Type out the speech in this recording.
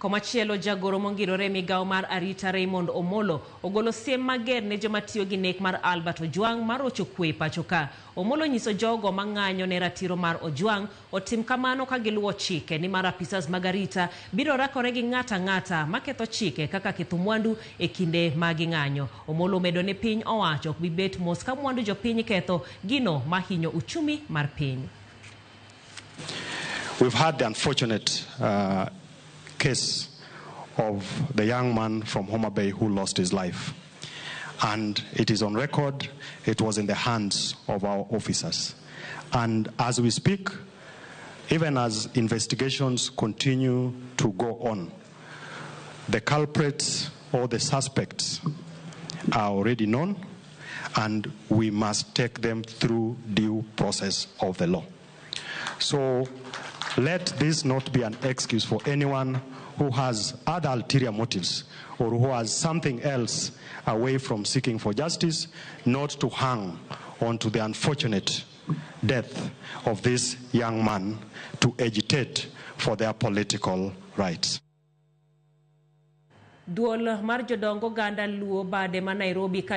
Komachielo, jagoro mongirore e migawo mar arita Raymond Omolo ogolo siem mager ne joma tiyo gi nek mar Albert Ojwang mar rocho kwe e pacho ka. Omolo nyiso jogo mang'anyo ne ratiro mar Ojwang otim kamano ka giluwo chike, nimar apisas mag arita biro rakore gi ng'ato ang'ata maketho chike kaka ketho mwandu e kinde ma ging'anyo. Omolo omedo ni piny owacho ok bi bet mos ka mwandu jopiny iketho, gino mahinyo uchumi mar piny. We've had the unfortunate case of the young man from Homa Bay who lost his life. And it is on record, it was in the hands of our officers. And as we speak, even as investigations continue to go on, the culprits or the suspects are already known, and we must take them through due process of the law. So let this not be an excuse for anyone who has other ulterior motives or who has something else away from seeking for justice, not to hang onto the unfortunate death of this young man to agitate for their political rights. Duol mar jodong oganda Luo bade ma Nairobi ka